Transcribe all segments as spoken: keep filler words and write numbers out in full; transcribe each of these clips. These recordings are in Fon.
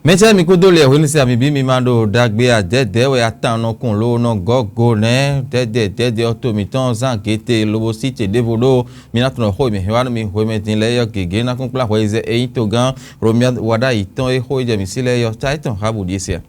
Mɛtɛ́ mi kúdó lɛ hwenu se ami bí mi ma ɖo ɖagbe adɛ̌dɛ̌ wɛ atannɔkun ló nɔ gɔ́ go nɛ́ dɛ̌dɛ̌ dɛ̌dɛ̌ ɔ́ to mǐtɔn zán gěte lobo sí te ɖěvo ɖó mi ná tunɔ xó e mǐ hɛn wá nú mi hwemɛ din lɛ́ɛ yɔ gěgé ná kún kplá hwɛ yi zɛ é nyí togán Romiad Waɖayi tɔn e xó e jɛ mǐ sí lɛ́ɛ yɔ tá étɔn há bǔ ɖíe se a.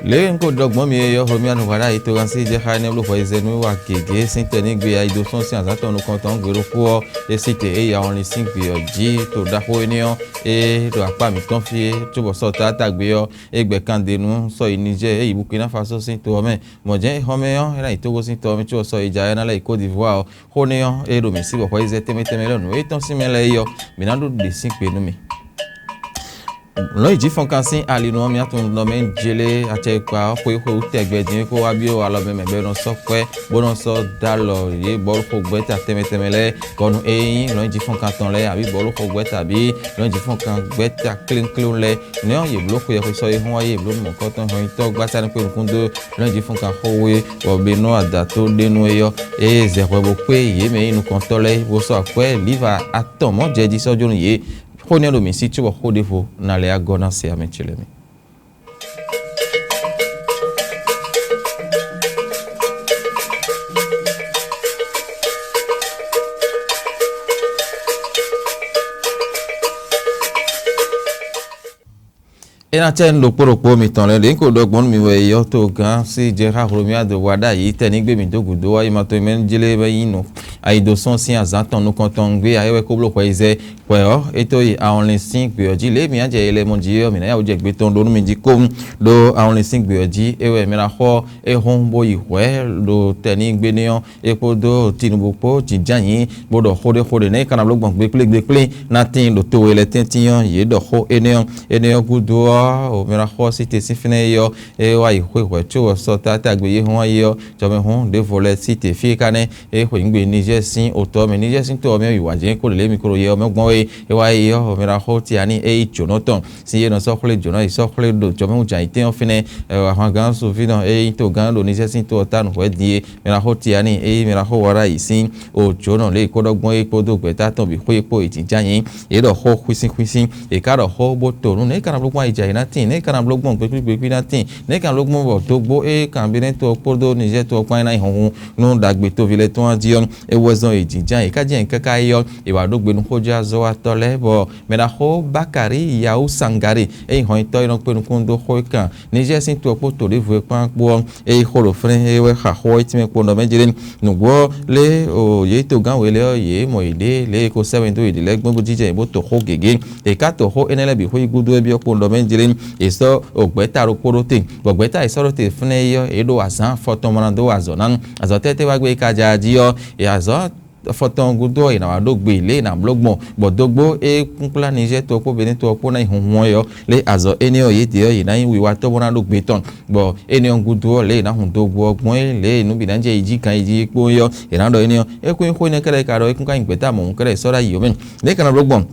Lě e un ko ɖɔ gbɔn mi é yɔ Romiad Waɖayi togán sí jɛ xá énɛ́ bló hwɛ yi zɛ nú wa gěgé sín tɛnígbe ayi dó sɔ́n sín azǎn tɔn nukɔntɔn gbe ɖokpó ɔ́, é sí te é yi awɔnlin sín gbe ɔ́ jí to ɖaxó énɛ́ ɔ́, é ɖo akpá mǐtɔn fí é, cóbɔ sɔ́ taátagbe ɔ́, é gbɛ kan ɖe nú sɔ́ yi Nijɛ́ɛ, é yi Bukina Faso sín to ɔ́ mɛ. Mɔ̌ jɛ́n é xɔ́mɛ ɔ́, é ná yi Togo sín to ɔ́ mɛ, cóbɔ sɔ́ yi Jayɛ́ ná lɛ́ yi Côte d'Ivoire ɔ́. Xó énɛ́ ɔ́, é ɖo mǐ sí bɔ hwɛ yi zɛ tɛnmɛ tɛnmɛ lɛ́ɛ nǔ étɔn sín mɛ lɛ́ɛ é yɔ, mǐ ná ɖó ɖě sín gbe nú mi. Lɔ̌nyijǐfɔnkan sín alinu ɔ́, mǐ tunwun ɖɔ mɛ jlé acɛkpa ɔ́ xwé xwé wú tɛgbɛ din é kó wá byɔ́ alɔ mɛ mɛ bɔ é nɔ sɔ́ kwɛ́, bó nɔ sɔ́ dó alɔ yě bɔ̌luxogbɛ́ta tɛnmɛ tɛnmɛ lɛ́ɛ gɔ́ nú é nyí lɔ̌nyijǐfɔnkan tɔn lɛ́ɛ, abǐ bɔ̌luxogbɛ́ta, abǐ lɔ̌nyijǐfɔnkan gbɛ́ta kléŋkléŋ lɛ́ɛ. Nɛ̌ ɔ́, yě bló xwe ɔ́ xwé sɔ́ é hɔn wá yě bló nǔ mɔ̌kɔ́tɔn hɔnnyitɔ́ gbasá nú kpé nukúndó lɔ̌nyijǐfɔnkan xó wú é, bɔ Benɔ́ɔ adǎ tó ɖe nú é ɔ́, é zɛ hwɛ bó kpé yě mɛ e nyí nukɔntɔ́ lɛ́ɛ, bó sɔ́ akwɛ́ lǐva atɔn mɔ̌ jɛ jí sɔ́ jó nú yě. Xó énɛ́ ɖo mǐ sí cóbɔ xó ɖěvo ná lɛ́ agɔ́ ná se amɛ ce lɛ́ɛ mɛ. É ná cɛ nú ɖokpó ɖokpó mitɔn lɛ́ɛ ɖě ko ɖɔ gbɔn nú mi wɛ é yɔ́ togán sí jɛ xá Hlomia ɖo wa ɖ'ayǐ tɛ́ ní gbé mǐ dó gǔdo wá yi ma tɔn mɛ jlé wɛ nyí nɔ. Ayi dó sɔ́n sín azǎn tɔn nukɔntɔn gbé ayé wɛ kó bló hwɛ yi zɛ. Hwɛ ɔ́, é tó yi awɔnlin sín gbě ɔ́ jí lě e mǐ ná jɛ yɛ lɛ́ɛ mɔ jí é ɔ́, mǐ ná yá wǔ jɛ gbe tɔn ɖó nú mi jí kpowun, ɖó awɔnlin sín gbě ɔ́ jí é wɛ mǐ ná xɔ é hɔn bó yi hwɛ̌ ɖo tɛnígbe nɛ́ ɔ́, é kpódó Tinubu kpó jǐnjányi bó ɖɔ xó ɖé xó ɖé nɛ́ é ka ná bló gbɔn gbekplé gbekplé ná tíin ɖo to we lɛ́ɛ tɛ́ntin ɔ́, yě ɖɔ xó énɛ́ ɔ́. Énɛ́ ɔ́ gúdo ɔ́, mǐ ná xɔ sí te sín fínɛ́ é ɔ́, é wá yi xwé hwɛ̌ có ɔ́ sɔ́ tátágbe yé hɔn wá yi ɔ́, jɔmɛhún ɖěvo lɛ́ɛ sí te fí é ka nɛ́. É xweyǐgbe Niger sín otɔ́ mɛ. Niger sín to ɔ́ mɛ wǐwá jɛ́n kó lě mi kó ɖo yɛ ɔ́ mɛ gbɔn é. É wá yi ɔ́, mɛ ná xɔ tiani é yi jǒnɔ tɔn sín yé nɔ sɔ́ xwlé jǒnɔ yi sɔ́ xwlé ɖo jɔmɛwú jǎ yi tɛ́n ɔ́ fínɛ́. Ahwangán Suvinɔ é nyí togán ɖo Niger sín to ɔ́ ta nǔ hwɛ́ din é. Mɛ ná xɔ tiani é nyí mɛ ná xɔ wá ɖ'ayǐ sín o jǒnɔ lě yi kó ɖɔ gbɔn é kpódó gbɛ̌ta tɔn bǐ xwé kpó yi jǐnjányi. Yě ɖɔ xó xwísín xwísín, è ká ɖɔ xó bó to nú nɛ̌ é ka ná bló gbɔn ayijǎ yi ná tíin, nɛ̌ é ka ná bló gbɔn gbekpígbekpí ná tíin, nɛ̌ é ka ná bló gbɔn bɔ dógbó é kan Benɛ́ to ɔ́ kpódó Nizɛ́ɛ to ɔ́ kpán é ná yi hunhun nú ɖagbe toví lɛ́ɛ tɔn ɔ́ jí ɔ́, é wɛ zɔn yi jǐnján yě ká jɛ nyi káká é ɔ́, è wǎ ɖó gbe nú xójázɔ́watɔ́ lɛ́ɛ, bɔ mɛ ɖaxó Bakari Yawu Sangare é nyí hɔnyitɔ́ e nɔ kpé nukúnnú dó xó e kan Nizɛ́ɛ sín to ɔ́ kpó to ɖěvo é kpán kpó ɔ́, é yi xó ɖo flɛ́n é wɛ xa xó ɔ́ yi tínmɛ kpo nɔ mɛ jlé. Nǔgbó ɔ́, lě o yě togán we lɛ́ɛ ɔ́, yě mɔ yěɖée lě e ko sɛ́ wɛ dó yěɖée lɛ́ɛ gbɔn bó jínjɔ́n yě bó to xó gěgé. È ká to xó énɛ́ lɛ́ɛ bǐ xwé gúdo é byɔ́ kpo nɔ mɛ jlé. È sɔ́ o gbɛ̌ta ɖokpó ɖó te, bɔ gbɛ̌ta e sɔ́ ɖó te fúnɛ́ é ɔ́, è ɖo azǎn afɔtɔn mɔ ná dó wa azɔ̌ ná. Azɔ̌ tɛ́ tɛ́ wá gbé é ka jɛ ají ɔ́, è azɔ̌ afɔtɔn gúdo ɔ́, è nǎ wá ɖó gbe lě è nǎ bló gbɔn, bɔ dógbó é kúnkplá Nizɛ́ɛ to ɔ́ kpó Benɛ́ to ɔ́ kpó ná nyi hunhun ɔ́ é ɔ́, lě azɔ̌ énɛ́ ɔ́ yědɛɛ ɔ́, yě ná nyí wiwatɔ́ bó ná ɖó gbe tɔn. Bɔ énɛ́ ɔ́ gúdo ɔ́, lě e è nǎ hun dó gbɔ ɔ́ gbɔn é, lě e nǔ bǐ ná jɛ yi jí ganjí kpó é ɔ́, è nǎ ɖɔ énɛ́ ɔ́, é kún nyí xó énɛ́ kɛ́ɖɛ́ ka ɖɔ é kún ka nyí gbɛ̌ta mɔ̌hun kɛ́ɖɛ́ è sɔ́ ɖó ayǐ ɔ́ mɛ. Nɛ̌ è ka ná bló gbɔn?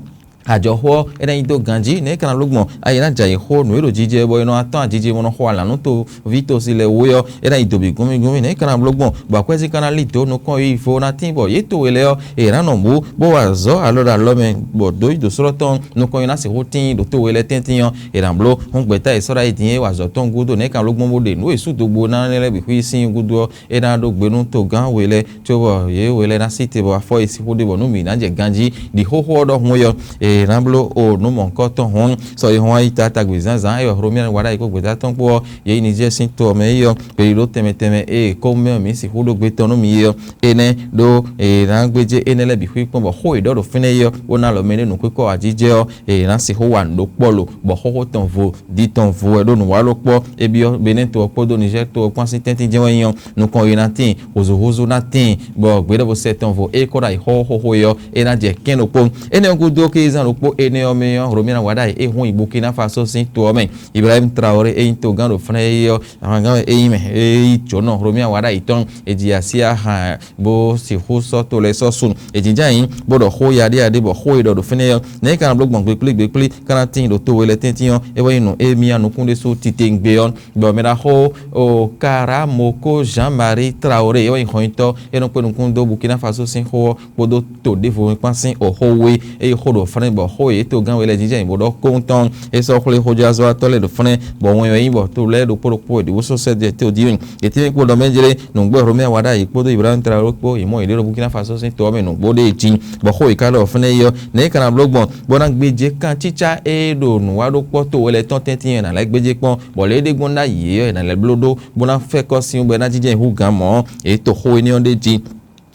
Ajɔ̌xó ɔ́, é ná nyí dó ganjí, nɛ̌ è ka ná bló gbɔn? A yě ná jɛ ayǐ xó nǔ e ɖo jijɛ bɔ è nɔ wá tɔ́n ajijɛ bó nɔ xo alǎ nú toví tosi lɛ́ɛ wú é ɔ́, é ná yi dǒ bǐ gúnmí gúnmí, nɛ̌ è ka ná bló gbɔn? Bɔ akwɛ́zín ka ná lí dǒ nukɔn e yi vo ná tíin bɔ yě to we lɛ́ɛ ɔ́, è nǎ nɔ bǔ bó wa azɔ̌ alɔ ɖo alɔ mɛ, bɔ dǒ yi dǒ slɔ́ tɔn nukɔn e ná sixú tíin ɖo to we lɛ́ɛ tɛ́ntin ɔ́, è nǎ bló. Hǔn gbɛ̌ta e sɔ́ ɖ'ayǐ din é wa azɔ̌ tɔn gúdo nɛ̌ è ka bló gbɔn bó ɖe nǔ e sú dogbo ná lɛ́ɛ bǐ xwí sín gúdo ɔ́, é ná ɖó gbe nú togán we lɛ́ɛ, cóbɔ yě we lɛ́ɛ ná sí te bɔ afɔ e sixú ɖe bɔ nú mǐ ná jɛ ganjí. Ɖi xóxó ɔ́ ɖɔhun é ɔ́, è nǎ bló o nǔ mɔ̌hunkɔtɔn hɔn. Sɔ e hɔn wá yi ta tagbe zǎnzǎn é wɛ Hlomia wa ɖ'ayǐ kpó gběta tɔn kpó ɔ́, yě yi Nizɛ́ɛ sín to ɔ́ mɛ é ɔ́, gbeyíɖó tɛnmɛ tɛnmɛ e kó mɛ mǐ sixú ɖó gbe tɔn nú mi é ɔ́, énɛ́ ɖó è nǎ gbéjé énɛ́ lɛ́ɛ bǐ xwí kpɔ́n bɔ xó e ɖɔ ɖo fínɛ́ é ɔ́, bó ná lɔ mɛ ɖé nǔ xwíkɔ ajijɛ ɔ́, è nǎ sixú wa nǔ ɖokpɔ́ lo, bɔ xóxó tɔn vo di tɔn vo wɛ ɖó nǔ wa lɔ kpɔ́. É byɔ́ Benɛ́ to ɔ́ kpódó Nizɛ́ɛ to ɔ́ kpán sín tɛ́ntin jɛ́n wɛ nyí ɔ́, nukɔn e ná tíin, húzúhúzú ná tíin, bɔ gběɖěvɔsɛ tɔn vo é kó ná yi xɔ́ xóxó é ɔ́, é ná jɛ kɛ́n ɖokpó. Énɛ́ ɔ́ gúdo kézán ɖokpó énɛ́ ɔ́ mɛ ɔ́, Hlomia wa ɖ'ayǐ é hun yi Bukina Faso sín to ɔ́ mɛ. Ibrahim Traoré é nyí togán ɖo flɛ́n é ɔ́, ahwangán é nyí mɛ é yí jǒnɔ Hlomia wa ɖ'ayǐ tɔn, é ji así ahan bó sixú sɔ́ to lɛ́ɛ sɔ́ sun. È jǐjá yǐ bó ɖɔ xó yaɖéyaɖé bɔ xó e ɖɔ ɖo fínɛ́ ɔ́, nɛ̌ é ka ná bló gbɔn gbekplé gbekplé ká ná tíin ɖo to we lɛ́ɛ tɛ́ntin ɔ́, é wɛ nyí nǔ e mì ya nukún ɖésú titewungbe ɔ́. Bɔ mɛ ɖaxó o Karamoko Jean Marie Traoré é wɛ nyí hɔnyitɔ́ e nɔ kpé nukún dó Burkina Faso sín xó ɔ́ kpódó to ɖěvo kpán sín oxó wú é, é yi xó ɖo flɛ́n bɔ xó e yě togán we lɛ́ɛ jínjɔ́n ayǐ bó ɖɔ kóŋ tɔn. É sɔ́ xwlé xójázɔ́watɔ́ lɛ́ɛ ɖo fɛ́nɛ́, bɔ wɛn ɔ́ nyí bɔ to lɛ́ɛ ɖokpó ɖokpó wɛ ɖě wó sɔ́ sɛ́ jɛ tó dín. Yě tɛ́nmɛ kpo ɖɔ mɛ jlé nǔgbó e Hlomɛ wa ɖ'ayǐ kpódó Ibrahim Traoré kpó, yě mɔ yěɖée ɖo Burkina Faso sín to ɔ́ mɛ nǔgbó ɖ'é jí, bɔ xó e ka ɖɔ fɛ́nɛ́ é ɔ́, nɛ̌ é ka ná bló gbɔn, bó ná gbéjé kan cícá e ɖo nǔwaɖokpɔ́ towelɛtɔ́ tɛ́ntin e è nǎ lɛ́ gbéjé kpɔ́n, bɔ lě e ɖe gbɔn ná yě ɔ́, è nǎ lɛ́ bló ɖó, bó ná fɛ́ kɔ́ sin bɔ é ná jínjɔ́n ayǐ hú gǎn mɔ̌ ɔ́, yě to xó énɛ́ ɔ́ ɖ'é jí.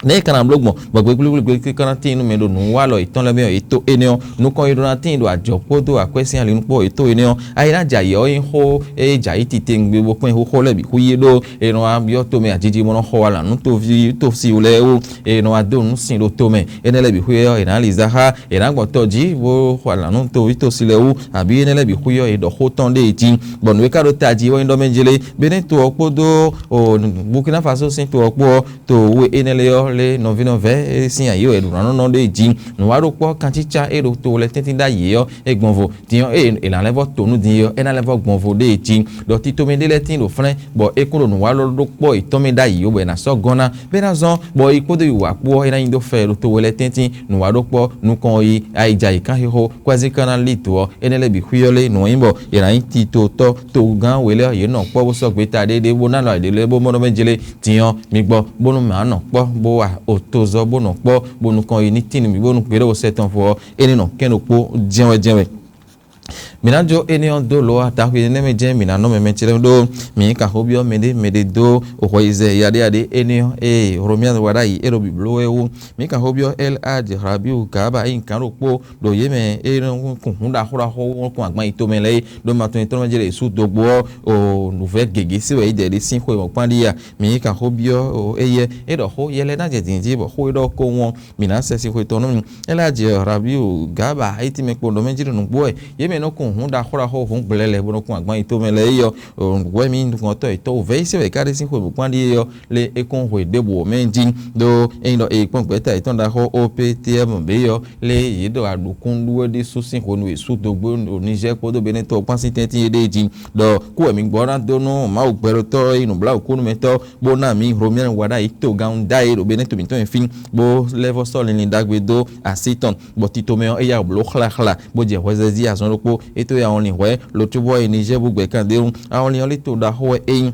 Nɛ̌ è ka ná bló gbɔn, bɔ gbegblégblégbé ké ka ná tíin nú mɛ ɖo nǔwalɔ yětɔn lɛ́ɛ mɛ ɔ́, yě to énɛ́ ɔ́, nukɔn e ɖó ná tíin ɖo ajɔ̌ kpódó akwɛ́ sín ali nukpó ɔ́, yě to énɛ́ ɔ́, ayi ná jɛ ayǐ ɔ́ nyí xó e jɛ ayǐ titewungbe bó kpɛ́n xóxó lɛ́ɛ bǐ xú yí ɖó è nɔ wá byɔ́ tomɛ ajiji bó nɔ́ xɔ wá lǎn nú toví tosi lɛ́ɛ wú, è nɔ wá dó nǔ sin ɖo tomɛ. Énɛ́ lɛ́ɛ bǐ xú ɔ́, è nǎ li zá xá, è nǎ gbɔn tɔ jí bó xɔ wá lǎn nú toví tosi lɛ́ɛ wú, abǐ énɛ́ lɛ́ɛ bǐ xú ɔ́, è ɖɔ xó tɔn ɖ'é jí. Bɔ nǔ e ka ɖo tají wɛ nyí ɖɔ mɛ jlé, Benɛ́ to ɔ́ kpódó Burkina Faso sín to ɔ́ kpó ɔ́, to we énɛ́ lɛ́ɛ ɔ́ lé nɔví nɔvɛ́ e sín ayǐ wɛ è ɖǒ ná nɔ ɖó e jí. Nǔwaɖokpɔ́ kancícá e ɖo to lɛ́ɛ tɛ́ntin ɖ'ayǐ ɔ́, é gbɔn vo. Din ɔ́, ée è nǎ lɛ́ vɔ́ to nú din é ɔ́, é ná lɛ́ vɔ́ gbɔn vo ɖó e jí. Ɖɔ tito mɛ ɖé lɛ́ɛ tíin ɖo flɛ́n, bɔ é kún ɖo nǔwaɖɔɖókpɔ́ yětɔn mɛ ɖ'ayǐ ó, bɔ è nǎ sɔ́ gɔ́ ná, bɔ é ná zɔ́n, bɔ yi kpódó yi wǎ kpó ɔ́, é ná nyi dó fɛ ɖo to we lɛ́ɛ tɛ́ntin. Nǔwaɖokpɔ́ nukɔn yi, ayi jɛ ayǐ kán xixo, kwɛ́zí ka ná lí dǒ ɔ́, énɛ́ lɛ́ɛ bǐ xwí ɔ́ lé nǔ ɔ́ nyí bɔ è nǎ nyí titotɔ́ togán we lɛ́ɛ ɔ́, yě nɔ kpɔ́ bó sɔ́ gbeta ɖéɖé bó ná nɔ ayǐ ɖé lɛ́ɛ bó mɔ nɔ mɛ jlé. Din ɔ́, mi gbɔ bónú mɛ á nɔ kpɔ́ bó wa otozɔ́ bó nɔ kpɔ́ bónú kɔn yi ní tín nǔ bǐ bónú gběɖówó sɛ́ tɔn fɔ ɔ́, é ní nɔ kɛ́n ɖokpó jɛ́nwɛ jɛ́nwɛ. Mǐ ná jó énɛ́ ɔ́ dó lǒ ataxwi énɛ́ mɛ jɛ́n mǐ ná nɔ mɛ mɛ ce lɛ́ɛ ɖó mǐ ka xó byɔ́ mɛɖé mɛɖé dó hwɛyizɛ yaɖéyaɖé énɛ́ ɔ́, ée Hlomia wa ɖ'ayǐ é ɖo bǐbló wɛ wú. Mǐ ka xó byɔ́ Ɛl Hadj Rabiu Gaaba e nyí gǎn ɖokpó ɖo yě mɛ e nɔ kun hǔn ɖaxó ɖaxó ɔ́ kún agban yi tomɛ lɛ́ɛ é, ɖó ma tɔn nyitɔ́ mɛ jɛ ɖo è sú dogbo ɔ́, o nǔvɛ́ gěgé se wɛ é jɛ ɖě sín xwe mɔ̌kpán ɖíe a? Mǐ ka xó byɔ́ o éyɛ́, é ɖɔ xó yɛ lɛ́ɛ ná jɛ dǐndín bɔ xó e ɖɔ ko wɔn mǐ ná sɛ sín xwe tɔn nú mì. É lɛ́ jɛ Rabiu Gaba ayítí mɛ kpo ɖɔ mɛ jí ɖo nǔgbó wɛ, yě mɛ nɔ kún hǔn ɖaxó ɖaxó hǔn gblɛlɛ bó nɔ kún agban yi tomɛ lɛ́ɛ é ɔ́, nǔgbó wɛ mǐ nukɔntɔ́ yětɔn wǔvɛ́ yí se wɛ é ka ɖe sín xwe mɔ̌kpán ɖíe ɔ́, lé é kún hwe ɖěbǔ ɔ́ mɛ jí. Ɖó ényí ɖɔ è kpɔ́n gbɛ̌ta yětɔn ɖaxó O P T M B ɔ́, lé yě ɖo aɖǔkún ɖú wɛ ɖésú sín hwenu e è sú dó gbé ɖo Nizɛ́ɛ kpódó Benɛ́ɛ to ɔ́ kpán sín tɛ́ntin éɖée jí, ɖɔ kú wɛ mi gbɔ ná dó nú Mawu gbɛɖotɔ́ e nyí nǔbláwǔkúnúmɛtɔ́, bó ná mǐ Hlomɛ́nu wa ɖ'ayǐ togán ɖ'ayǐ ɖo Benɛ́ɛ to mǐtɔn e fí, bó lɛ́ vɔ́ sɔ́ linlin ɖagbe dó así tɔn, bɔ tito mɛ ɔ́, é yá wǔ bló xlaxla, bó jɛ hwɛzɛzí azɔn ɖokpó. É tó yá wɔn lin hwɛ̌, lo cóbɔ é Nizɛ́ɛ bú gbɛ kan d'é wú. Awɔnlin ɔ́ lí to ɖaxó wɛ é nyí.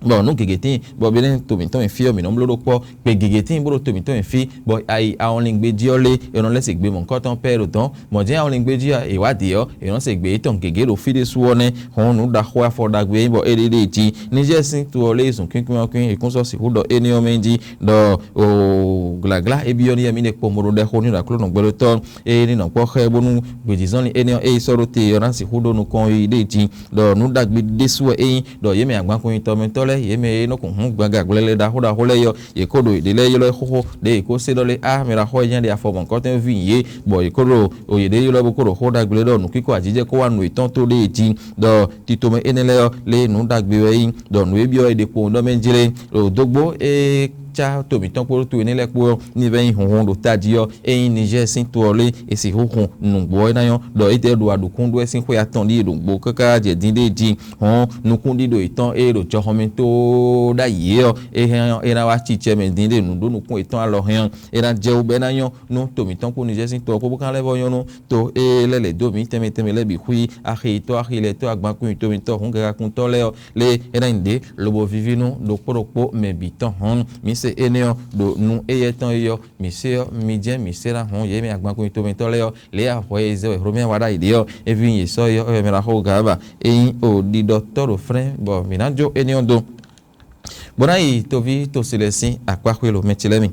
Bɔ nǔ gěgé tíin, bɔ Benɛ́ɛ to mǐtɔn e fí ɔ́, mǐ nɔ́ bló ɖó kpɔ́, gbe gěgé tíin bó ɖo to mǐtɔn e fí, bɔ ayi awɔnlingbe jí ɔ́ lé, è nɔ lɛ́ se gbe mɔ̌hunkɔtɔn pɛ́ ɖo dɔ̌n, mɔ̌ jɛ́n awɔnlingbe jí ɔ́, è wǎ dě ɔ́, è nɔ se gbe yětɔn gěgé ɖo fí ɖésú ɔ́ nɛ́, hɔn nǔ ɖaxó afɔ ɖagbe é nyí bɔ é ɖe ɖée jí. Nizɛ́ɛ sín to ɔ́ lé zun kwín kwín ɔ́ kwín, è kún sɔ́ sixú ɖɔ énɛ́ ɔ́ mɛ jí, ɖɔ o glǎglá é byɔ́ n'i wɛ mì ɖe kpo mo ɖo ɖɛ xo n'i ɖo Aklúnɔ gbɛɖotɔ́, ée ní nɔ kpɔ́ xá ɛ bónú gbějízɔ́nlin énɛ́ ɔ́, ée sɔ́ ɖó te ɔ́ ná sixú ɖó nukɔn yi ɖée jí, ɖɔ nǔ ɖagbe ɖésú wɛ é nyí, ɖɔ yě mɛ agbankun mitɔ́ mɛ tɔ́ lɛ́ɛ, yě mɛ e nɔ kun hǔn gbɛngagblɛlɛ ɖaxó ɖaxó lɛ́ɛ é ɔ́, yě ko ɖo yěɖée lɛ́ɛ ylɔ́ xóxó, ɖěe yě ko se ɖɔ lé á mɛ ɖaxó e nyí ɖe afɔ mɔ̌hunkɔtɔn ví yě, bɔ yě ko ɖo yěɖée ylɔ́ bó ko ɖo xó ɖagbe lɛ́ɛ ɖɔ nǔkíkɔ ajijɛ kó wá nǔ yětɔn tó ɖée jí, ɖɔ titomɛ énɛ́ lɛ́ɛ ɔ́ lé nǔ ɖagbe wɛ é nyí, ɖɔ nǔ e byɔ́ è ɖe kpowun ɖɔ mɛ jlé ɖo dógbó e cá to mǐtɔn kpódó to énɛ́ lɛ́ɛ kpó ɔ́, ní vɛ́ nyí hunhun ɖo tají ɔ́, ényí Nizɛ́ɛ sín to ɔ́ lé è sixú hun nǔgbó ɔ́ é ná nyɔ́, ɖɔ étɛ́ ɖo aɖǔkún ɖó wɛ sín xwé atɔn ɖíe ɖo nǔgbó káká jɛ dín ɖé jí, hɔn nukúnɖíɖo yětɔn e ɖo jɔxɔmɛ tóó ɖ'ayǐ é ɔ́, é hɛn é ná wá cicɛ mɛ dín ɖé nǔɖó nukún yětɔn alɔ hɛn ɔ́, é ná jɛ wú bɔ é ná nyɔ́ nú to mǐtɔn kpó Nizɛ́ɛ sín to ɔ́ kpó bó ka lɛ́ vɔ́ nyɔ́ nú to e lɛ́ lɛ̌ dó mǐ tɛnmɛ tɛnmɛ lɛ́ɛ bǐ xwí, axi yětɔn, axi lɛ́ɛ tɔn, agbankún yětɔn mǐtɔn, hǔngɛgakúntɔ́ lɛ́ɛ ɔ́, lé é ná nyí ɖě lobo víví nú ɖokpó ɖokpó mɛ bǐ tɔn hɔn. Mǐ se énɛ́ ɔ́ ɖo nu éyɛ́ tɔn é ɔ́, mǐ se ɔ́, mi jɛ́n mǐ se ná hɔn yě mɛ agbankún yětɔn mǐtɔn lɛ́ɛ ɔ́, lě e ahwɛ e zɛ wɛ Hlomɛ wa ɖ'ayǐ ɖe ɔ́, é ví nyi yě sɔ́ é ɔ́, é wɛ mɛ ɖaxó Gaaba. Ényí o ɖiɖɔtɔ́ ɖo flɛ́n bɔ mǐ ná jó énɛ́ ɔ́ dó. Bó ná yi toví tosi lɛ́ɛ sín akpáxwé lo mɛ ce lɛ́ɛ mi.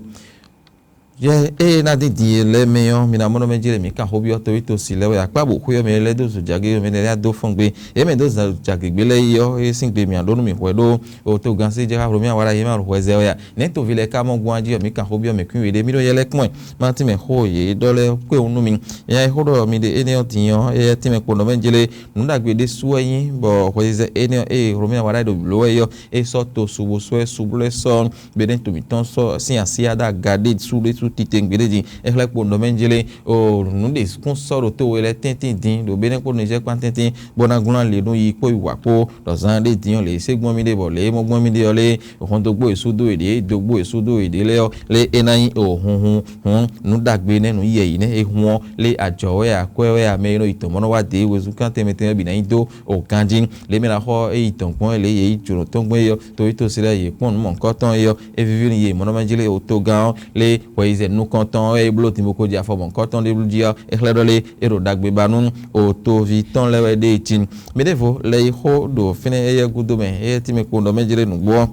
Yɛ ée ná dín din e lɛ́ɛ mɛ ɔ́, mi ná mɔ nɔ mɛ jlé mǐ kan xó byɔ́ toví tosi lɛ́ɛ wɛ akpá bǒ xwé ɔ́ mɛ lɛ́ɛ dó zojagě ɔ́ mɛ lɛ́ɛ dó fɔ́n gbé. Yě mɛ dó zojagěgbé lɛ́ɛ yi ɔ́, é sín gbe mǐ á ɖó nú mǐ hwɛ ɖó o togán sí jɛ xá Hlomɛ wa ɖ'ayǐ mɛ hwɛ zɛ wɛ a? Nɛ̌ toví lɛ́ɛ ka mɔ gbɔn ají ɔ́, mǐ kan xó byɔ́ mɛ kwín we ɖé, mì ɖó yɛ lɛ́ kpɔ́n ɛ. Má tín mɛ xó yě ɖɔ lɛ́ɛ kpé wú nú mi. Nya e xó ɖɔ mi ɖe énɛ́ ɔ́ din ɔ́, éyɛ́ tínmɛ kpo nɔ mɛ jlé. Nǔ ɖagbe ɖésú wɛ nyí, bɔ hwɛzizɛ énɛ́ ɔ́, ée Hlomɛ wa ɖ'ayǐ ɖo blǒ wɛ é ɔ́, é sɔ́ to su bó sɔ́ ɛ su bló ɛ sɔ́ Benɛ́ɛ to mǐtɔn sɔ́ sín asyá ɖó aga ɖé sú ɖésú titewungbe ɖé din. É xlɛ́ kpo nɔ mɛ jlé o nǔ ɖe kún sɔ́ ɖo tó we lɛ́ɛ tɛ́ntin din ɖo Benɛ́ kpódó Nizɛ́ɛ kpán tɛ́ntin, bó ná glɔ́n ali nú yi kpó yi wǎ kpó. Ɖɔ zán ɖé din ɔ́, lě e é se gbɔn mì ɖe bɔ lě e mɔ gbɔn mì ɖe ɔ́ lé, hɔn dó gbó e sú dó e ɖě, dó gbó e sú dó e ɖě lɛ́ɛ ɔ́ lé, é ná nyí o hunhun hun nǔ ɖagbe nɛ́, nǔ yɛ̌yi nɛ́, é hun ɔ́ lé, ajɔ̌ wɛ a, akwɛ́ wɛ a, mɛ e nɔ yi tɔ̌n mɔ nɔ wá dě wezun kán tɛnmɛ tɛnmɛ bǐ ná nyi dó o ganjí. Lě e mɛ ná xɔ é yi tɔ̌n gbɔn é lě e yě yi jǒnɔ tɔn gbɔn é ɔ́, to yi to se lɛ́ɛ yě kpɔ́n nǔ mɔ̌hunkɔtɔn é ɔ́, é víví nú yě mɔ̌ nɔ mɛ jlé o togán ɔ́ lé, hwɛyizɛ nukɔntɔn ɔ́ é bló din bó ko jɛ afɔ mɔ̌hunkɔtɔn ɖé bló jí ɔ́, é xlɛ́ ɖɔ lé, é ɖo ɖagbe ba nú o toví tɔn lɛ́ɛ wɛ ɖée cí. Mɛ ɖěvo lɛ́ yi xó ɖo fínɛ́ éyɛ́ gúdo mɛ, éyɛ́ tínmɛ kpo nɔ mɛ jlé nǔgbó ɔ́.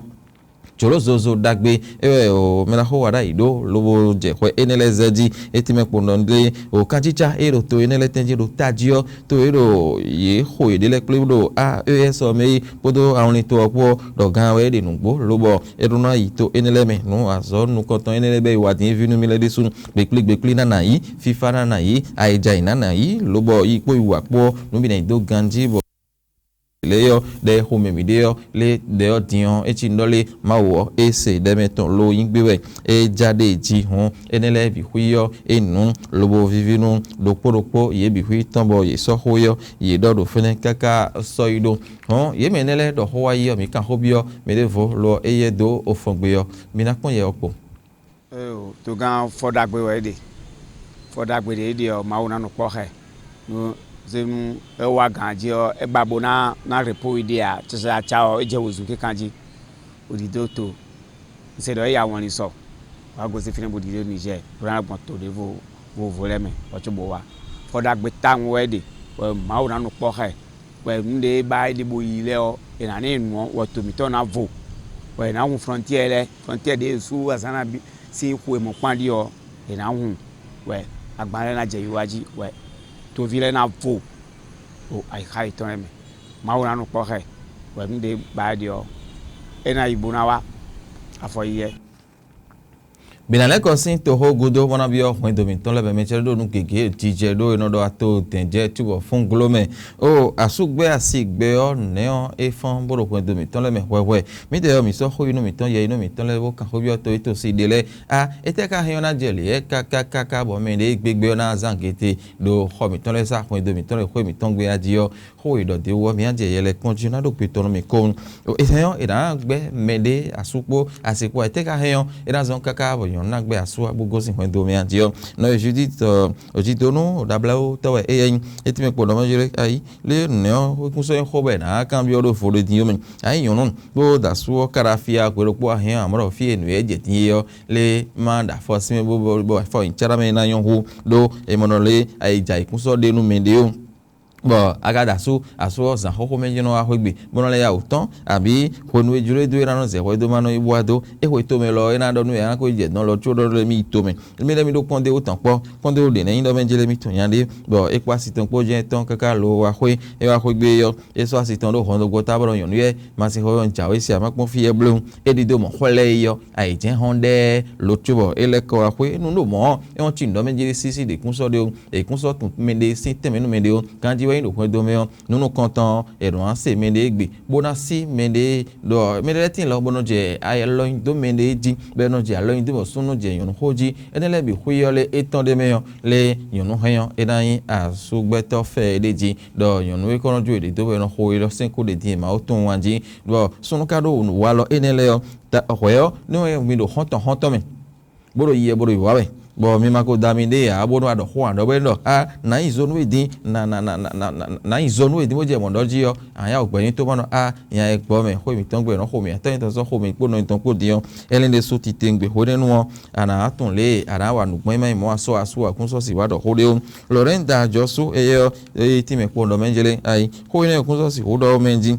Jǒló zozo ɖagbe é wɛ o mɛ ná xó wa ɖ'ayǐ ɖó lobo jɛ xwɛ énɛ́ lɛ́ɛ zɛ jí. É tínmɛ kpo nɔ lé o kanjícá é ɖo to énɛ́ lɛ́ɛ tɛ́njí ɖo tají ɔ́, to e ɖo yě xo yěɖée lɛ́ɛ kplé ɖo A E S ɔ́ mɛ é kpódó awlin to ɔ́ kpó ɔ́, ɖɔ gán wɛ é ɖe nǔgbó, lobɔ é ɖó ná yi to énɛ́ lɛ́ɛ mɛ nú azɔ̌ nukɔntɔn énɛ́ lɛ́ɛ bɔ é yi wá din é ví nú mì lɛ́ɛ ɖésú. Gběkplí gběkplí ná nǎ yí, fífá ná nǎ yí, ayǐjayǐ ná nǎ yí, lobɔ yi kpó yi wǎ kpó ɔ́, nǔ bǐ ná yi dó ganjí bɔ lě ɔ́, ɖɛ e xo mɛ mǐ ɖe ɔ́, lé ɖɛ ɔ́ din ɔ́, é cí nú ɖɔ lé Mawu ɔ́, é se ɖɛ mɛ tɔn lo nyí gbé wɛ, é já ɖe jí hɔn énɛ́ lɛ́ɛ bǐ xwí ɔ́, é nǔ lobo víví nú ɖokpó ɖokpó yě bǐ xwí tɔn bɔ yě sɔ́ xó é ɔ́, yě ɖɔ ɖo fínɛ́ káká sɔ́ yi ɖó. Hɔn yě mɛ énɛ́ lɛ́ɛ ɖɔ xó wá yi ɔ́, mǐ kan xó byɔ́ mɛ ɖěvo lo ɔ́, éyɛ́ dó ofɔngbe ɔ́, mi ná kpɔ́n yɛ ɔ́ kpo. Eo, togán fɔ ɖagbe wɛ é ɖe. Fɔ ɖagbe ɖě é ɖe ɔ́, Mawu ná nɔ kpɔ́ xɛ. Nú zénú é wá gǎn jí ɔ́, é ba bó ná ná rěpúwi ɖe ǎ, cacaca ɔ́, é jɛ wezun kíkan jí, bó ɖidó to. Un se ɖɔ é ya wɔnlin sɔ, wǎ gosín fínɛ́ bó ɖidó Nizɛ́ɛ, bó ná gbɔn to ɖěvo vovo lɛ́ɛ mɛ, bɔ có bó wá. Fɔ ɖagbe tawun wɛ é ɖe, bɔ Mawu ná nɔ kpɔ́ xɛ, bɔ nǔ ɖé e ba é ɖe bó yi lɛ́ɛ ɔ́, è nǎ ná ɛ nu ɔ́, wɔ to mǐtɔn ná vo, bɔ è nǎ hun flɔ́ntiɛ lɛ́ɛ, flɔ́ntiɛ ɖě e sú azǎn ná bí sín xwe mɔ̌kpán ɖi ɔ́, è nǎ hun, wɛ agban lɛ́ɛ ná jɛ wiwa jí, wɛ toví lɛ́ɛ ná vo ɖo ayixa yětɔn lɛ́ɛ mɛ. Mawu ná nɔ kpɔ́ xɛ, wɛ nǔ ɖé ba é ɖe ɔ́, é ná yi bó ná wá afɔ yi yɛ. Bǐ ná lɛ́ kɔ sín toxó gúdo bó ná byɔ́ hwɛndo mǐtɔn lɛ́ɛ mɛ mɛ cɛ́ ɖó nú gěgé jijɛ ɖó è nɔ ɖɔ ato dɛ̌njɛ cúbɔ fún gló mɛ. O asúgbɛ́ asi gbɛ ɔ́ nɛ̌ ɔ́ é fɔ́n bó ɖo hwɛndo mǐtɔn lɛ́ɛ mɛ hwɛhwɛ. Mǐdɛɛ ɔ́, mǐ sɔ́ xó yi nú mǐtɔn yɛ yi nú mǐtɔn lɛ́ɛ bó kan xó byɔ́ to yi to si ɖe lɛ́ɛ. A étɛ́ ka hɛn ɔ́ ná jɛ lě kákákáká bɔ mɛ ɖě gbégbé ɔ́ ná zán gěte ɖo xɔ mǐtɔn lɛ́ɛ sá hwɛndo mǐtɔn lɛ́ɛ xwé mǐtɔn gbé jí ɔ́, xó e ɖɔ d'é wú ɔ́, mǐ ná jɛ yɛ lɛ́ɛ kpɔ́n jí ná ɖo gbetɔ́ nú mì kɔn. È hɛn ɔ́, è nǎ gbɛ́ mɛɖé asú kpó asi kpó ǎ. Étɛ́ ka hɛn ɔ́, é ná zɔ́n káká bɔ nyɔ̌nu ná gbɛ́ asú ǎ bó gosín hwɛndo mɛ jí ɔ́. Nɔ e Judíit ɔ́, Judídonu ɖablɛ́wútɔ́ wɛ é yɛ nyí. É tínmɛ kpo ɖɔ mɛ jlé ayí lé nɛ̌ ɔ́, é kún sɔ́ nyí xó bɔ è nǎ kanbyɔ́ ɖó vodó din ɔ́ mɛ. Ayí nyɔ̌nu bó ɖo asú ɔ́ ká ɖo afí ǎ, hwelokpó a hɛn ɔ́, amɔ̌ ɖɔ fí e nǔ e jɛ din é ɔ́, lé má ɖo afɔ sín mɛ bó bó bó afɔ nyi cá ná mɛ ná nyɔ́ hú, ɖó è mɔ nɔ lé ayǐjǎyǐkún sɔ́ ɖe nú mɛ ɖé ó. Bɔ a ka ɖo asú asú ɔ́ zǎn xóxó mɛ jɛ́n nɔ wá xwé gbe, bó nɔ lɛ́ ya wǔ tɔ́n, abǐ hwenu e jló e dó é ná nɔ zɛ hwɛ dó má nɔ yi bó wá dó, é xwe tomɛ lɔ é ná ɖɔ nú yě ná ko yi jɛ dɔ̌n lɔ có ɖɔ lé mì yi tomɛ. Émí lɛ́ɛ mì ɖó kpɔ́ndéwú tɔn kpɔ́, kpɔ́ndéwú ɖě ná nyí ɖɔ mɛ jlé mì tɔn nya ɖé, bɔ é kpó asi tɔn kpó jɛ́n tɔn káká lo wá xwé, é wá xwé gbe ɔ́, é sɔ́ asi tɔn ɖó hɔndogbɔ́ ta bɔ nyɔ̌nu yɛ ma sin xɔ ɔ́ jǎwe se amá kpɔ́n fí yɛ bló. É ɖidó mɔ̌ xwlɛ́ yi ɔ́, ayǐjɛ́n hɔn ɖɛɛ lo cóbɔ é lɛ́ kɔ wá xwé. É nu ɖo mɔ̌ ɔ́, é wɔn cí nǔɖɔmɛ jí sísí ɖě kún sɔ́ ɖé ó, è kún sɔ́ tun mɛɖé sín tɛnmɛ nú mɛɖé ó. Ganjí wɛ nyí ɖo hwɛndo mɛ ɔ́, nǔ nukɔntɔn ɔ́, è nɔ wá se mɛɖé gbe, bó ná sí mɛɖé ɖɔ mɛɖé lɛ́ɛ tíin lɔ bó nɔ jɛ alɔ nyi dó mɛɖé jí, bɔ è nɔ jɛ alɔ nyi dó bɔ súnnu jɛ nyɔ̌nu xó jí. Énɛ́ lɛ́ɛ bǐ xwí ɔ́ lé é tɔn ɖ'é mɛ ɔ́, lé nyɔ̌nu hɛn ɔ́, é ná nyí asúgbɛ́tɔ́ fɛ é ɖé jí, ɖɔ nyɔ̌nu e kɔ́ nɔ jó yě ɖě dó bɔ è nɔ xo é lɔ sɛ́n kó ɖě din e Mawu tunwun wá jí, bɔ súnnu ka ɖó walɔ énɛ́ lɛ́ɛ ɔ́, ta hwɛ̌ ɔ́, nú mi ɖo xɔ́ntɔn xɔ́ntɔn mɛ, bó ɖo yi wɛ bó ɖo yi wá wɛ, bɔ mi ma ko da mi ɖe ǎ, bónú a ɖɔ xó ǎ ɖɔ bɔ é ɖɔ a nǎ nyi zo nú we dín, nǎ nyi zo nú we dín bó jɛ mɔ̌ ɖɔ jí ɔ́, a nyá wǔ gbɛ́ nyi tó ma ɖɔ a nya e gbɔ mɛ xó mǐtɔn gbɛ nɔ xo mǐtɔn nyitɔn sɔ́ xo mǐ kpó nɔ nyitɔn kpó din ɔ́, é lɛ́n ɖésú titewungbe hwenɛ́nu ɔ́, a nǎ tunwun lě e a nǎ wa nǔ gbɔn é má nyí mɔ̌ a sɔ́ asú a kún sɔ́ sǐ wá ɖɔ xó ɖé ó. Lɔ̌rɛ́n da ajɔ sú éyɛ́ ɔ́, é tínmɛ kpɔ́n ɖɔ mɛ jlé ayi xó énɛ́ e kún sɔ́ sixú ɖɔ ɔ́ mɛ jí.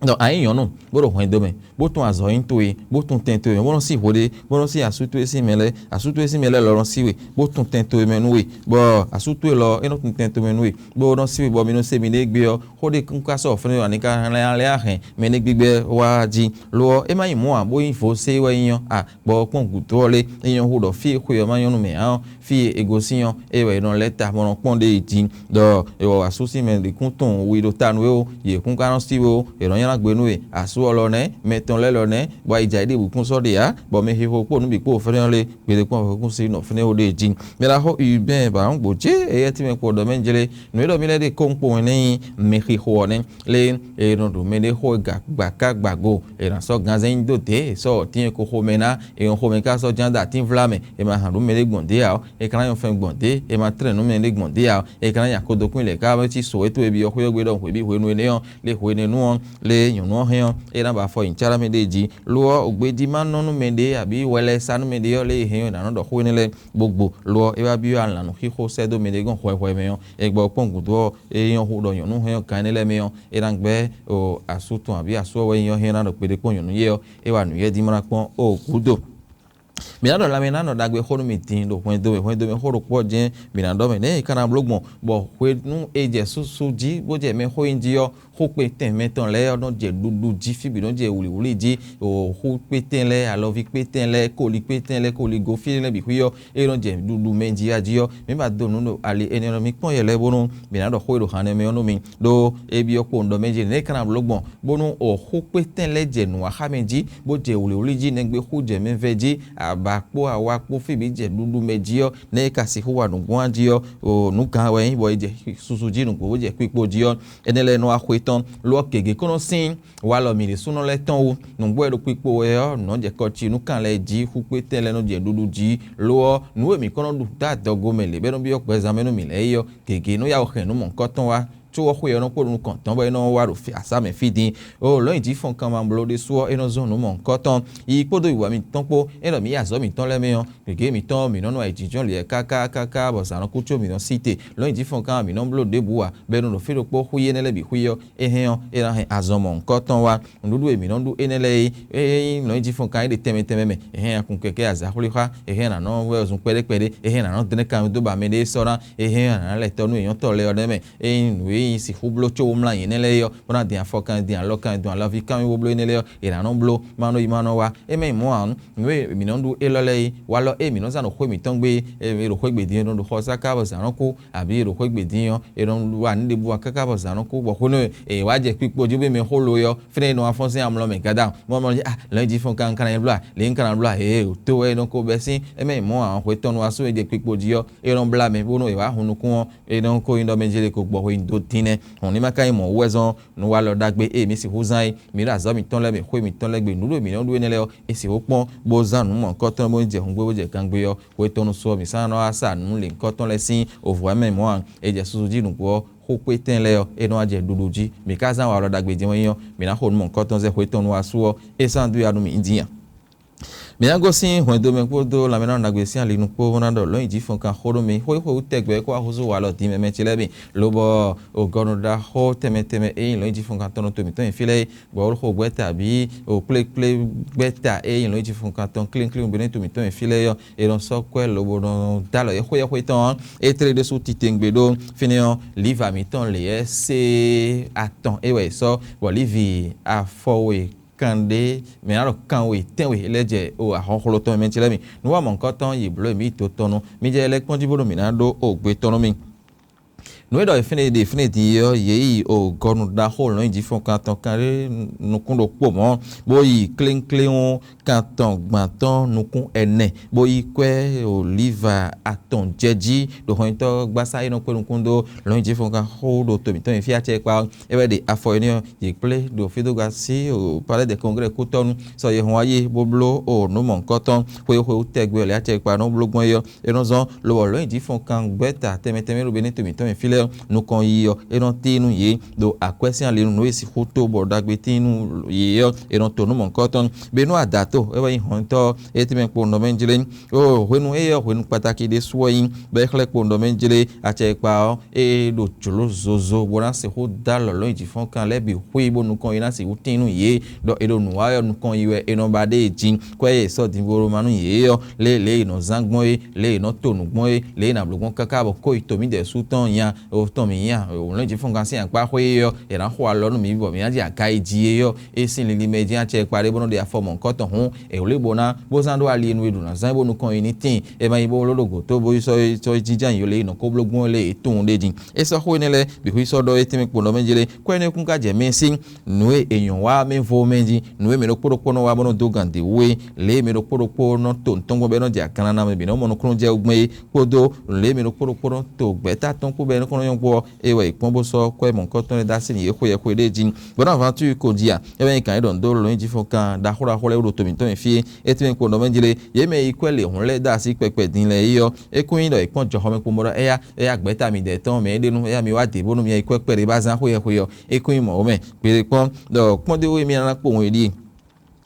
Ɖɔ a nyǐ nyɔ̌nu, bó ɖo hwɛndo mɛ, bó tún azɔ̌ nyi towe, bó tún tɛn towe mɛ, bó nɔ́ sí hwe ɖé, bó nɔ́ sí asú towe sín mɛ lɛ́ɛ, asú towe sín mɛ lɛ́ɛ lɔ nɔ́ sí we, bó tún tɛn towe mɛ nú we, bɔ asú towe lɔ é nɔ́ tún tɛn towe mɛ nú we, bó nɔ́ sí we bɔ mi nɔ se miɖée gbé ɔ́, xó ɖé kún ka sɔ́ fɛ́nú ɔ́, a ní ka lɛ́ lɛ́ axɛn mɛ ɖé gbígbɛ́ wá jí. Lo ɔ́, é má nyí mɔ̌ ǎ, bó nyí vo sé wɛ nyí ɔ́, a gbɔ ɔ́ kpɔ́n gǔdo ɔ́ lé, é nyɔ́ hú ɖɔ fí e xwe ɔ́ ma nyɔ́ nú mɛ ǎ ɔ́, fí e è gosín ɔ́, é wɛ è nɔ lɛ́ ta bó nɔ kpɔ́n ɖe yi din, ɖɔ è wɔ asú sín mɛ ɖě kún tunwun wi ɖo ta nú we ó, yě kún ka nɔ sí we ó, è nɔ nylá ná gbe nú we, asú ɔ́ lɔ nɛ́, mɛ tɔn lɛ́ɛ lɔ nɛ́, bɔ ayi jɛ ayǐ ɖěbǔ kún sɔ́ ɖe ǎ, bɔ mɛ xixo kpó nǔ bǐ kpó fɛ́nɛ lé gbede kpɔ́n hwɛhukún sín nɔ fínɛ́ ó ɖée jí. Mɛ ɖaxó Hubɛ́ɛn Bǎwúngbǒ cé éyɛ́ tínmɛ kpo ɖɔ mɛ jlé, nǔ e ɖɔ mì lɛ́ɛ ɖe kɔ́nkpɔ́n wɛ nɛ́ nyí mɛ xixo ɔ́ nɛ́. Lé è nɔ ɖo mɛɖé xó e gǎ gbǎká gbǎgo, è nǎ sɔ́ ganzɛ́n nyi dó dě, è sɔ́ wɔ̌tín e ko xomɛ ná, è nɔ xomɛ ká sɔ́ ján dó atínvlá mɛ, è ma hǎn nǔ mɛɖé gbɔn dě ǎ ɔ́, è ka ná nyɔ fɛn gbɔn dě, è ma tlɛ́n nǔ mɛɖé gbɔn dě ǎ ɔ́, è ka ná nya ko dó kún lɛ̌ ká cí sǒ e towe byɔ́ xwé ɔ́ gbe ɖɔhun hweví hwenu énɛ́ ɔ́, lě hwenɛ́nu ɔ́, lě nyɔ̌nu ɔ́ hɛn ɔ́, é ná ba afɔ nyi cá ɖó mɛ ɖée jí. Lo ɔ́, gbejí ma nɔ nú mɛɖé abǐ wɛ lɛ́ɛ sa nú mɛɖé ɔ́, lě e hɛn ɔ́, è nǎ nɔ ɖɔ xó énɛ́ lɛ́ɛ gbogbo. Lo ɔ́, é wá byɔ́ alǎn nú xixo sɛ́ dó mɛɖé gɔ́n hwɛhwɛ mɛ ɔ́, è gbɔ kpɔ́n gǔdo ɔ́, é nyɔ́ hú ɖɔ nyɔ̌nu hɛn ɔ́ kan énɛ́ lɛ́ɛ mɛ ɔ́, é ná gbɛ́ asú tɔn abǐ asú ɔ́ wɛ nyí ɔ́ hɛn ná ɖo kpeɖé kpɔ́n nyɔ̌nu yé ɔ́, é wa nǔ yɛ́ dín mlá kpɔ́n ó gǔdo. Mǐ ná ɖɔ lanmɛ ná nɔ ɖagbe xó nú mi din ɖo hwɛndo mɛ, hwɛndo mɛ xó ɖokpó ɔ́ jɛ́n mǐ ná ɖɔ mɛ. Nɛ̌ è ka ná bló gbɔn, bɔ hwenu e jɛ susu jí, bó jɛ mɛ xó nyi jí ɔ́, xó kpetɛn mɛtɔn lɛ́ɛ ɔ́ nɔ jɛ ɖuɖu jí, fí bǐ nɔ jɛ wlǐwlí jí, xú kpetɛn lɛ́ɛ, alɔví kpetɛn lɛ́ɛ, koli kpetɛn lɛ́ɛ, koligo fí lɛ́ɛ bǐ xwí ɔ́, é nɔ jɛ ɖuɖu mɛ jí wá jí ɔ́, mǐ ba dó nǔ ɖo ali énɛ́ ɔ́, mi kpɔ́n yɛ lɛ́ɛ bónú mǐ ná ɖɔ xó e ɖo han nɛ́ mɛ ɔ́ nú mi. Ɖó é byɔ́ kpowun ɖɔ mɛ jí nɛ̌ é ka ná bló gbɔn, bónú xú kpetɛn lɛ́ɛ jɛ nǔ wa xá mɛ jí, bó jɛ wlǐwlí jí, nɛgbé xú jɛ mɛ vɛ́ jí, abǎ kpó awa kpó fí bǐ jɛ ɖuɖu mɛ jí ɔ́, nɛ̌ é ka sixú wa nǔgbó jí ɔ́, nǔ gǎn wɛ nyí bɔ é jɛ susu jí nǔgbó bó jɛ kpikpo jí ɔ́, énɛ́ lɛ́ɛ nɔ wá xwe tɔn. Lo ɔ́, gěgé kɔn nɔ sín walɔ mǐ ɖésúnɔ lɛ́ɛ tɔn wú. Nǔgbó e ɖo kpikpo wɛ ɔ́, nǔ nɔ jɛ kɔ ci nú kan lɛ́ɛ jí, xú kpétɛn lɛ́ɛ nɔ jɛ ɖuɖu jí. Lo ɔ́, nǔ e mǐ kɔn nɔ ɖu dó adɔgo mɛ lě bɔ é nɔ byɔ́ gbɛzán mɛ nú mǐ lɛ́ɛ é ɔ́, gěgé nɔ yá wɔ hɛn nǔ mɔ̌hunkɔtɔn wá. Có ɔ́, xwe ɔ́ nɔ kpo nukɔn tɔn bɔ é nɔ wá ɖo asá mɛ fí din. O lɔ̌nyijǐfɔnkan ma bló ɖésú ɔ́, é nɔ zɔ́n nǔ mɔ̌hunkɔtɔn. Yi kpódó wiwa mitɔn kpó, é ɖɔ mǐ yi azɔ̌ mǐtɔn lɛ́ɛ mɛ ɔ́, gěgé mǐtɔn mǐ nɔ nɔ ayǐjínjɔ́n lǐɛ káká káká bɔ zǎn nɔ kú có mǐ nɔ sí te. Lɔ̌nyijǐfɔnkan mǐ nɔ bló ɖěbǔ ǎ, bɔ è nɔ ɖo fí ɖokpó xwí énɛ́ lɛ́ɛ bǐ xwí ɔ́, é hɛn ɔ́, é ná hɛn azɔn mɔ̌hunkɔtɔn wá. Nǔɖuɖu e mǐ nɔ ɖu énɛ́ lɛ́ɛ é, é nyí lɔ̌nyijǐfɔnkan e ɖe tɛnmɛ tɛnmɛ mɛ. È hɛn akunkɛkɛ́ azǎxwlíxwá, è hɛn nǎ nɔ wɛ zun kpɛɖé kpɛɖé, è hɛn nǎ nɔ dlɛ́n kan dó ba mɛɖé sɔ́ ná, è hɛn nǎ lɛ́ tɔ́ nú è nyɔ́ tɔ́ lɛ́ɛ ɔ́ nɛ́ mɛ. Ényí nǔ e nyí sixú bló có wú mlá nyě nɛ́ lɛ́ɛ é ɔ́, bó ná din afɔkan, din alɔkan, din alɔvíkan wú bó bló énɛ́ lɛ́ɛ ɔ́, è nǎ nɔ bló, má nɔ yi má nɔ wá. É mɛ nyí mɔ̌ ǎ, nǔ e mǐ nɔ ɖu élɔ́ lɛ́ɛ é, walɔ e mǐ nɔ zán ɖo xwé mǐtɔn gbe é, è ɖo xwé gbe din é nɔ ɖo xɔ sá ká bɔ zǎn nɔ kú, abǐ è ɖo xwé gbe din ɔ́, è nɔ wa nǔ ɖěbǔ wa káká bɔ zǎn nɔ kú, bɔ hwenu e è wá jɛ kpikpo jí bó mɛ xó lo é ɔ́, fínɛ́ è nɔ wá fɔ́n sín amlɔ mɛ gada. Mɔ mɔ jí ah, lɛ̌n jí fɔ́n kan kan ná blá, lě kan ná blá, ee, tó wɛ è nɔ ko bɛ́ sín, é mɛ nyí mɔ̌ ǎ, hwetɔ́nu wá sú e jɛ kpikpo jí ɔ́, è nɔ blá mɛ bónú è wǎ hun nukún ɔ́, é nɔ ko nyí ɖɔ mɛ jlé ko gbɔ hwenu dó dín nɛ́. Hɔn ní ma ka nyí mɔ̌ wú wɛ zɔ́n nú wa lɔ ɖagbe e mǐ sixú zán é, mǐ ɖo azɔ̌ mǐtɔn lɛ́ɛ mɛ, xwé mǐtɔn lɛ́ɛ gbe, nǔɖuɖu e mǐ nɔ ɖu énɛ́ lɛ́ɛ ɔ́, è sixú kpɔ́n bó zán nǔ mɔ̌hunkɔtɔn bó jɛ hǔngbé bó jɛ gangbé ɔ́, hwetɔ́nu sɔ mǐ sán nɔ wá sa nǔ lěhunkɔtɔn lɛ́ɛ sín ovu ɔ́ mɛ mɔ̌ ǎ. È jɛ susu jí nǔgbó ɔ́, xó kpétɛn lɛ́ɛ ɔ́, é nɔ wá jɛ ɖuɖu jí. Mǐ ka zán walɔ ɖagbe din ɔ́ nyí ɔ́, mǐ ná xo nǔ mɔ̌hunkɔtɔn zɛ hwetɔ́nu wá sú ɔ́, é sán dó ya nú mǐ dín a? Mǐ ná gosín hwɛndo mɛ kpódó lanmɛnánɔ ɖagbe sín ali nukpó bó ná ɖɔ lɔ̌nyijǐfɔnkan xó nú mi. Xwé xwé wú tɛgbɛ é kó wá húzú walɔ din mɛ mɛ ce lɛ́ɛ mi, lobɔ ogɔnu ɖaxó tɛnmɛ tɛnmɛ e nyí lɔ̌nyijǐfɔnkan tɔn nú to mǐtɔn nyi fí lɛ́ɛ é, bɔ wó xo gbɛ́ta bǐ o kplékplé gbɛ́ta e nyí lɔ̌nyijǐfɔnkan tɔn klínkín bɛ́nɛ́ to mǐtɔn nyi fí lɛ́ɛ é ɔ́, è nɔ sɔ́ kwɛ́ lobo nɔ dó alɔ yɛ́xwé yɛ́xwé tɔn ɔ́, é tlé ɖésú titewungbe ɖó fínɛ́ ɔ́, liva mǐtɔn lě ɛ́ sé atɔn é wɛ è sɔ́, bɔ lívi afɔwe kanɖé, mǐ ná ɖɔ kanwe tɛ́nwe lɛ́ɛ jɛ o ahɔnxló tɔn mɛ ce lɛ́ɛ mi. Nǔ wa mɔ̌hunkɔtɔn yi blǒ mǐ yi to tɔn nu. Mi jɛ lɛ́ kpɔ́n jí bónú mǐ ná ɖó o gbe tɔn nú mi. Nǔ e ɖɔ è fínɛ́ ɖe fínɛ́ din é ɔ́, yě yi o gɔnu ɖaxó lɔ̌nyijǐfɔnkan tɔn kanɖé nukún ɖokpó mɔ̌, bó yi klénkléwún kan tɔn gban tɔn nukún ɛnɛ, bó yi kwɛ́ o liva atɔn jɛ jí ɖo hɔnyitɔ́ gbásá e nɔ kpé nukún dó lɔ̌nyijǐfɔnkan xó ɖo to mǐtɔn nyi fí acɛkpa ɔ́. É wɛ ɖe afɔ énɛ́ ɔ́, yě kplé ɖo fídóga sí o palais de congrès kútɔ́nu, sɔ yě hɔn wá yi bó bló o nǔ mɔ̌hunkɔtɔn xwé xwé wú tɛgbɛ lě acɛkpa nɔ bló gbɔn é ɔ́, é nɔ zɔ́n lobɔ lɔ̌nyijǐfɔnkan gbɛ́ta tɛnmɛ tɛnmɛ ɖo bɛ́nɛ́ to mǐtɔn nyi fí lɛ́ɛ ɔ́, nukɔn yi ɔ́, é nɔ tín nú yě ɖo akwɛ́ sín ali nú nǔ e sixú tó bɔ ɖagbe tín nú yě ɔ́, è nɔ to nǔ mɔ̌hunkɔtɔn. Benu Adato é wɛ nyí hɔntɔ́ étɛ́mɛ kpo nɔ mɛ jlé. Oo, hwenu éyɛ́ ɔ́, hwenu kpatáki ɖésú wɛ nyí, bɔ é xlɛ́ kpo nɔ mɛ jlé acɛkpa ɔ́, é ɖo jlǒ zozo bó ná sixú dó alɔ lɔ̌nyijǐfɔnkan lɛ́ɛ bǐ xwí bó nukɔn yi ná sixú tín nú yě, ɖɔ è ɖo nǔ wa wɛ ɔ́ nukɔn yi wɛ è nɔ ba ɖe jí, kwɛ́ e è sɔ́ din bo ɖó ma nú yě ɔ́, lě lě è nɔ zán gbɔn é, lě è nɔ to nǔ gbɔn é, lě è nǎ bló gbɔn káká bɔ kó yi to mǐdɛɛ sú tɔn nya O tɔn mǐ nya òwlɛ́n Jifɔngán sín akpá xwé é ɔ́, è nǎ xo alɔ nú mǐ bɔ mǐ ná ji aga e jí é ɔ́, é sín linlin mɛ jí acɛ kpa ɖé bó nɔ́ ɖe afɔ mɔ̌hunkɔtɔn hǔn, è wlí bó ná bó zán ɖó ali e nu e ɖu nǎ zán é bó nukɔn yi ní tíin. É ma nyí bó ló ɖo gǒ tó bó yi sɔ́ sɔ́ jínjɔ́n ayǐ lě e nɔ kó bló gbɔn lě e tunwun ɖé din. É sɔ́ xó énɛ́ lɛ́ɛ bǐ xwí sɔ́ ɖɔ é tɛnmɛ kpo nɔ mɛ jlé, kwɛ́ énɛ́ kún ka jɛ mɛ sín nǔ e è nyɔ̌ wa mɛ vo mɛ jí, nǔ e mɛ ɖokpó ɖokpó nɔ wa bó nɔ́ dó gǎn dě wú é, lě e mɛ ɖokpó ɖokpó nɔ to nǔ tɔn gbɔn bɔ é nɔ jɛ akanna mɛ bǐ nɔ mɔ nukúnnú jɛ wú gbɔn é, kpódó lě e mɛ ɖokpó ɖokpó nɔ to gbɛ̌ta tɔn kpó bɔ é nɔ kɔn nɔ nyɔ́ gbɔ ɔ́, é wɛ è kpɔ́n bó sɔ́ kwɛ́ mɔ̌hunkɔtɔn lɛ́ɛ dó así nyi yě xweyɛ́xwe ɖé jí. Bɔ nú avǎntúwi ko jí a, é wɛ nyí gǎn e ɖɔ nǔ dó lɔ̌nyijǐ fɔ́n kan ɖaxó ɖaxó lɛ́ɛ wú ɖo to mǐtɔn mɛ fí é, é tɛ́nmɛ kpo nɔ mɛ jlé, yě mɛ e yi kwɛ́ lě hǔn lɛ́ɛ dó así kpɛkpɛ din lɛ́ɛ é ɔ́, é kún nyí ɖɔ è kpɔ́n jɔxɔmɛ kpomɔ ɖɔ éyá éyá gbɛ̌ta midɛɛ tɔn mɛ é ɖe nú éyá mi wá dě bónú mi yi kwɛ́ kpɛɖé bá zán xweyɛ́xwe ɔ́, é kún nyí mɔ̌ mɛ. Gbeɖé kpɔ́n ɖɔ kpɔ́ndéwú e mì ná ná kpowun é ɖíe.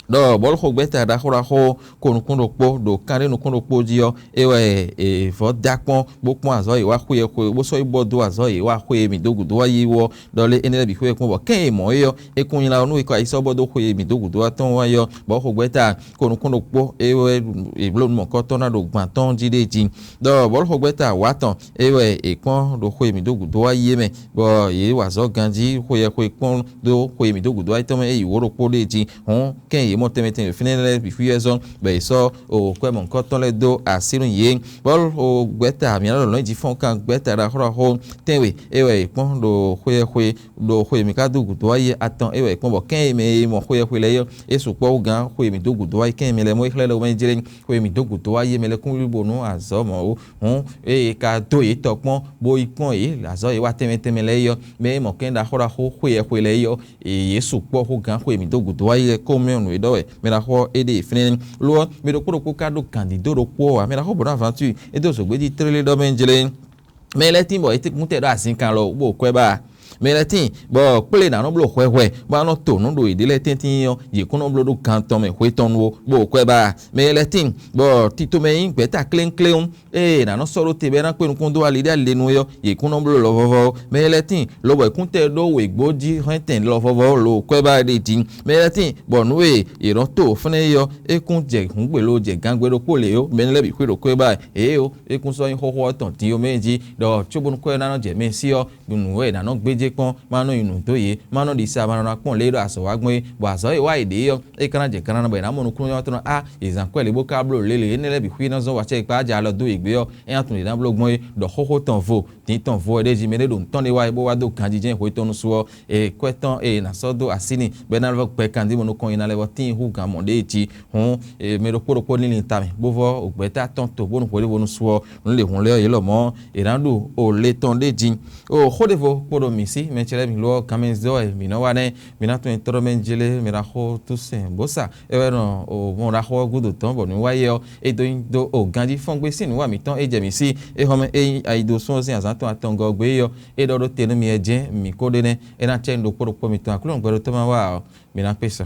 Ɖɔ bɔ̌luxogbɛ́ta ɖaxó ɖaxó ko nukún ɖokpó ɖo kanɖé nukún ɖokpó jí ɔ́, é wɛ è vɔ̌ dó akpɔ́n bó kpɔ́n azɔ̌ e è wá xweyɛ́xwe bó sɔ́ yi bɔ dó azɔ̌ e è wá xwe e mǐ dó gǔdo wá yi wú ɔ́, ɖɔ lé énɛ́ lɛ́ɛ bǐ xweyɛ́xwe kpɔ́n bɔ kɛ́n e mɔ̌ é ɔ́, é kún nylá ɔ́ nú é ko yi sɔ́ bɔ dó xwe e mǐ dó gǔdo wá tɔn wá yi ɔ́, bɔ̌luxogbɛ́ta ko nukún ɖokpó é wɛ è bló nǔ mɔ̌kɔ́tɔ́ ná ɖo gban tɔn jí ɖé jí. Ɖɔ bɔ̌luxogbɛ́ta wǎ tɔn é wɛ è kpɔ́n ɖo xwe e mǐ dó gǔdo wá yi é mɛ, bɔ yě wa azɔ̌ ganjí xweyɛ́xwe kpɔ́n dó xwe e mǐ dó gǔdo wá yi tɔn mɛ é yi wǒ ɖokpó ɖé jí. Hǔn kɛ́n yě mɔ tɛnmɛ tɛnmɛ fínɛ́ lɛ́ɛ bǐ xwíyɛ́ zɔ́n, bɔ è sɔ́ o kwɛ́ mɔ̌hunkɔtɔn lɛ́ɛ dó así nú yě. Bɔ̌ o gbɛ̌ta mǐ ná ɖɔ lɔ̌nyijǐ fɔ́n kan gbɛ̌ta ɖaxó ɖaxó tɛ́nwe é wɛ è kpɔ́n ɖo xweyɛ́xwe ɖo xwe e mǐ ka dó gǔdo wá yi atɔn é wɛ è kpɔ́n bɔ kɛ́n e mɛ e mɔ xweyɛ́xwe lɛ́ɛ é ɔ́, é sukpɔ́ wú gǎn xwe e mǐ dó gǔdo wá yi kɛ́n e mɛ lɛ́ɛ mɔ é xlɛ́ lɛ́ɛ wú mɛ jlé. Xwe e mǐ dó gǔdo wá yi mɛ lɛ́ɛ kún wlí bo nú azɔ̌ mɔ̌ ó. Hǔn ée è ka dó yě tɔ kpɔ́n bó yi kpɔ́n yě azɔ̌ e wá tɛnmɛ tɛnmɛ lɛ́ɛ é ɔ́, mɛ e mɔ kɛ́n ɖaxó ɖaxó xweyɛ́xwe lɛ́ɛ é ɔ́, yě sukpɔ́ xó gǎn xwe e mǐ dó gǔdo wá yi lɛ́ɛ kó mɛ nǔ e ɖɔ wɛ mɛ ɖaxó ɔ́ é ɖe fínɛ́. Lo ɔ́, mɛ ɖokpó ɖokpó ka ɖó gǎn ɖídó ɖokpó ǎ, mɛ ɖaxó bǒ ná vǎn tui é dó zǒgbéjí tlélé ɖɔ mɛ jlé. Mɛ lɛ́ɛ tín bɔ yě kún tɛ ɖó azinkan lɔ bó kwɛ́ ba. Mɛ lɛ́ɛ tíin bɔ kplé ná nɔ bló hwɛhwɛ bó ná nɔ to nǔ ɖo yěɖée lɛ́ɛ tɛ́ntin ɔ́, yě kún nɔ bló ɖó gan tɔn mɛ hwe tɔn nu ó, bó kwɛ́ ba. Mɛ lɛ́ɛ tíin bɔ tito mɛ nyí gbɛ̌ta klénkléwún, ée è nǎ nɔ sɔ́ ɖó te bɔ é ná kpé nukún dó ali ɖé ali ɖé nu é ɔ́, yě kún nɔ bló lɔ vɔvɔ ó. Mɛ lɛ́ɛ tíin lobɔ è kún tɛ ɖó wěgbó jí hɛn tɛn lɔ vɔvɔ ó, lo kwɛ́ ba ɖe din. Mɛ lɛ́ɛ tíin bɔ nǔ e yě nɔ to fɛ́nɛ é ɔ́, é kún jɛ hǔngbelo jɛ gangbe ɖokpó lě ó. Mɛ lɛ́ɛ bǐ xwé ɖo kwɛ́ ba ě ó. É kún sɔ́ nyí xóxó ɔ́ tɔn din ɔ́ mɛ jí, ɖɔ cóbónú kɔ́ ɛ ná nɔ jɛ mɛ sí ɔ́, nǔ e è nǎ nɔ gbéjé kpɔ́n, ma nɔ nyi nǔ dó yě, ma nɔ ɖi sa, ma nɔ ná kpɔ́n lě e ɖo azɔ̌ wa gbɔn é, bɔ azɔ̌ e wa yě ɖe ɔ́, é ka ná jɛ kanna bɔ è nǎ mɔ nukúnnú ɔ́ tɔn á, è zǎn kwɛ́ lě bó ka bló lě lě énɛ́ lɛ́ɛ bǐ xwí ná zɔ́n wacɛ e kpá jɛ alɔ dó yě gbé ɔ́, é ná tunwun lě ná bló gbɔn é, ɖɔ xóxó tɔn vo, din tɔn vo wɛ ɖ'é jí mɛ ɖé ɖo nǔ tɔn ɖé wá é bó wá dó ganjijɛ xwe tɔn nu su ɔ́, è kwɛ́ tɔn e è nǎ sɔ́ dó así n'i bɔ é ná lɛ́ vɔ́ gbɛ kanɖímɔ nukɔn nyi ná lɛ́ vɔ́ tíin hú gǎn mɔ̌ ɖé jí. Hǔn, e mɛ ɖokpó ɖokpó ní lin tamɛ bó vɔ́ gbɛ̌ta tɔn to bónú hwěɖěbonu su ɔ́, nǔ lě hun lɛ́ɛ ɔ́ yě lɔmɔ̌ è nǎ ɖu o le tɔn ɖé jí. O xó ɖěvo kpo ɖo mǐ sí mɛ ce lɛ́ɛ mǐ lo ɔ́, ganmɛ zɔ́ wɛ mǐ nɔ wa nɛ́. Mǐ ná tunwun tɔ́ɖɔ́ mɛ jlé mɛ ɖaxó Túsɛn Bósa é wɛ nɔ o mɔ ɖaxó ɔ́ gúdo tɔn bɔ nǔ wa yɛ ɔ́, é dó nyi dó o ganjí fɔ́ngbé sín nǔ wa mǐtɔn é jɛ mǐ sí. É xɔ́mɛ é nyí ayi dó sún ɔ́ sín azǎn tɔn atɔngɔ́ gbé é ɔ́, é ɖɔ ɖó te nú mi wɛ jɛ́n mǐ ko ɖe nɛ́. É ná cɛ nú ɖokpó ɖokpó mitɔn Aklúnɔ gbɛɖótɔ́ ma wa ɔ́, mǐ ná kpé sɔ.